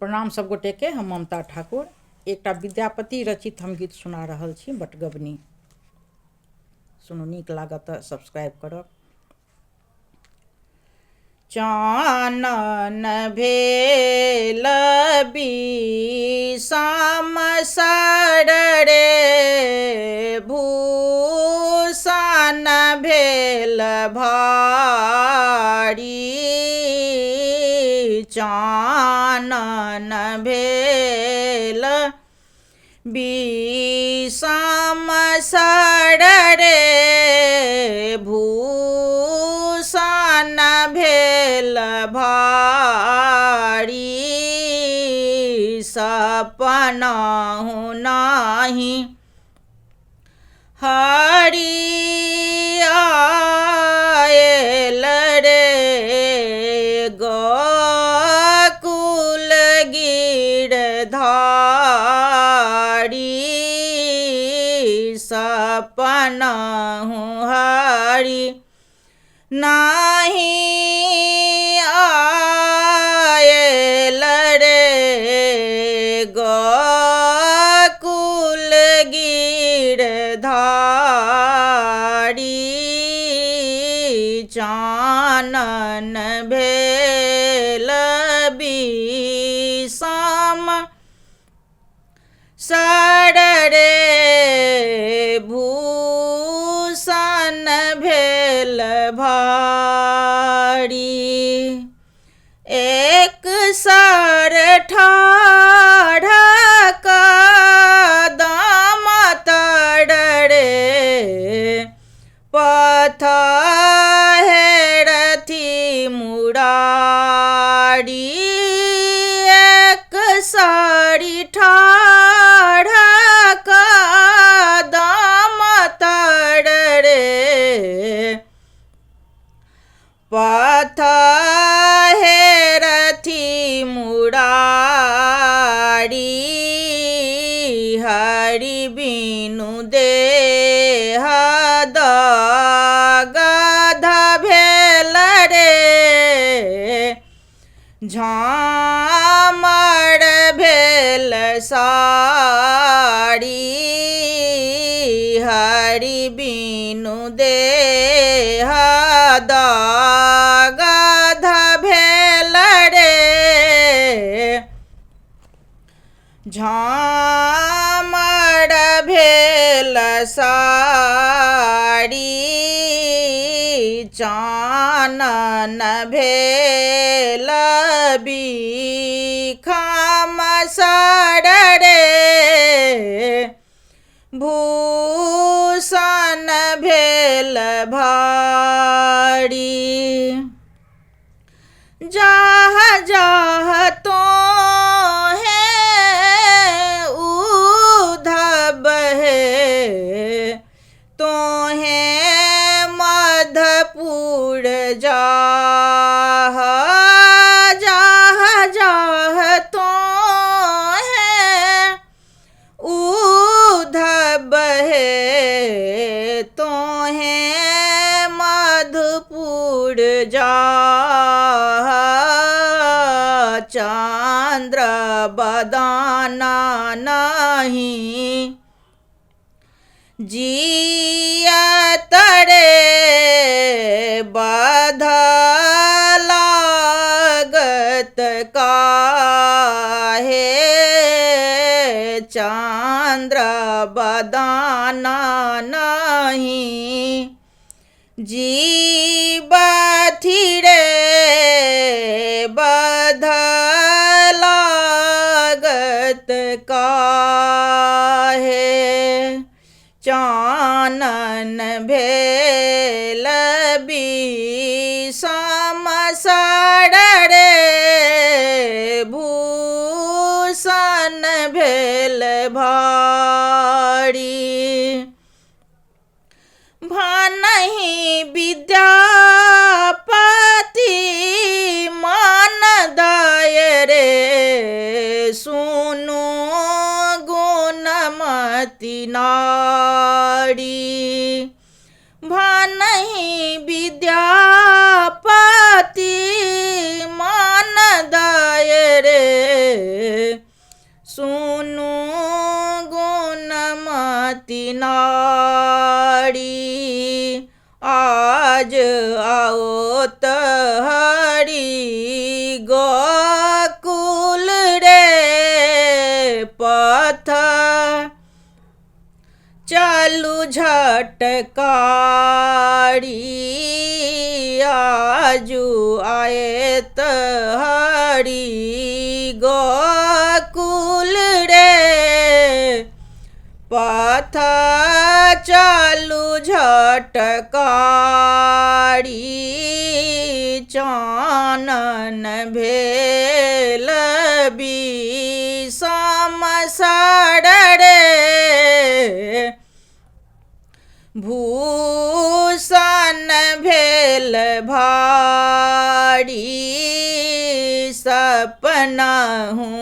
प्रणाम सब गोटे के, हम ममता ठाकुर एकटा विद्यापति रचित हम गीत सुना रहल छी बटगबनी। सुनू, नीक लागत तऽ सब्सक्राइब करब। चानन भेल बिषम सर रे, भूषण भेल भारी। चानन भेल बिषम सर रे, भूषण भेल भारी। सपनहुँ नहि हरि आयल रे, गोकुल गिरधारी। सपनहुँ हरि नहि आयल रे, गोकुल गिरधारी। चानन भेल बिषम सर रे, भूषण भेल भारी। एक सर ठाढ़ कदम तर रे, पथ हेरथि मुरारी। एक सरी ठाढ़ कदम तर रे, पथ हेरथि मुरारी। हरि बिनु देह दगध भेल रे, झामर भेल साड़ी। हरि बिनु देह दगध भेल रे, झामर भेल साड़ी। चानन भेल बिखाम सर रे, भूषण भेल भारी। जाह जाह तो है उधब है, तो है मधपुर जाह। जाह जाह तो है उधब है, तो है मधुपुर जाह। चंद्र बदाना नहीं जियत रे, बध लागत काहे। चंद्र बदाना नहीं जीवथि रे, बध लागत काहे। चानन भेल बिषम सर रे, भूषण भेल भारी। भनहि विद्यापति मान दय रे, सुनु गुणमति नारी। भनहि विद्यापति मान दय रे, यदुमति नारी, आज आओत हरि गोकुल रे पथ चलु झटकारी, आजु आएत हरि गोकुल रे पथ चलु झटकारी, चानन भेल विषम सर रे, भूषण भेल भारी, सपनहुँ